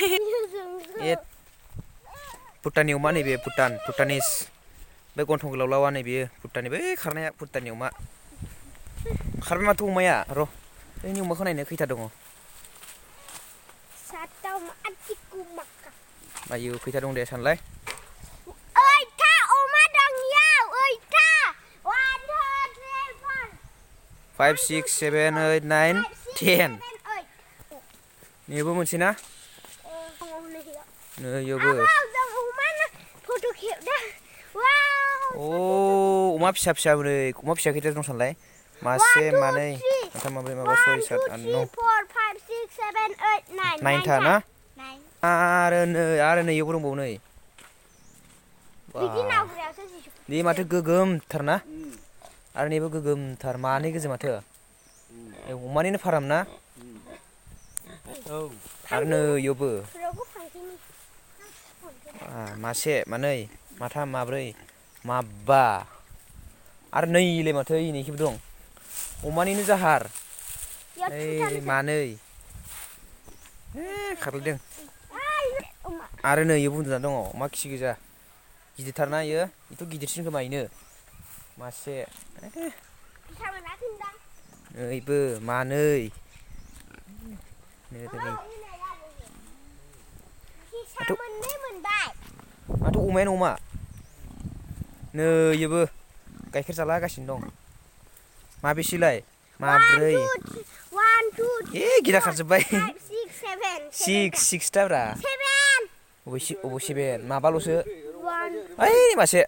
ए भुटाननि अमा नैबे भुटानिस बे गन्थं गोलाव लावा नैबे भुटाननि बै खारनाया भुटाननि अमा खारबाय माथो अमाया र' बैनि अमाखौ नायनो खैथा दङ आयु खैथा दं दे सानलाय 5 6 7 8 9 10 नैबो मोनसे ना नैबो अ अमा फिसा फिसा नै अमा फिसा खैथा दं सानलाय मासे मानै माथाम माब्रै माबा 6 7 8 9 9 था ना आरो नै इयावबो दंबावो नै बे माथो गोगोमथार ना आरो नैबो गोगोमथार मानै गोजा माथो अमानिनो फाराम ना आरो नै इयावबो मासे मानै माथाम माब्रै माबा आरो नैलाय माथो इनैखिबो दं अमानिनो जाहार ओइ मानै खारलायदों आरो नै इयाव उन्दुना दङ अमा खि गोजा गिदिरथारना इयो बेथ' गिदिरसिन खोमा इनो मासे नैबो मानै माथो अमायानो अमा नै इयोबो गाइखेर जालागासिनो दं माबेसेलाय माब्रै ए गिला खारजोब्बाय 6 थाब्रा अबाव 7 माबाल'सो ओइ मासे